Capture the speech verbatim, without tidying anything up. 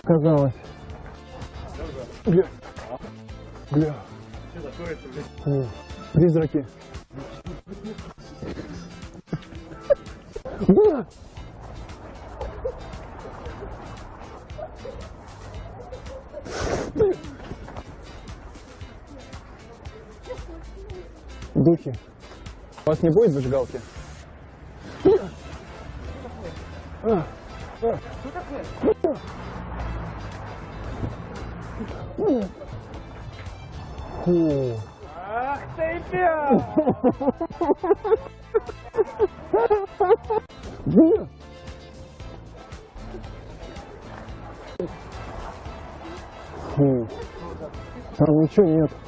Казалось. Бля. Бля. О, призраки. Бля. Духи. У вас не будет зажигалки? Фу. Ах ты, бля! Бля. Фу. Там ничего нет.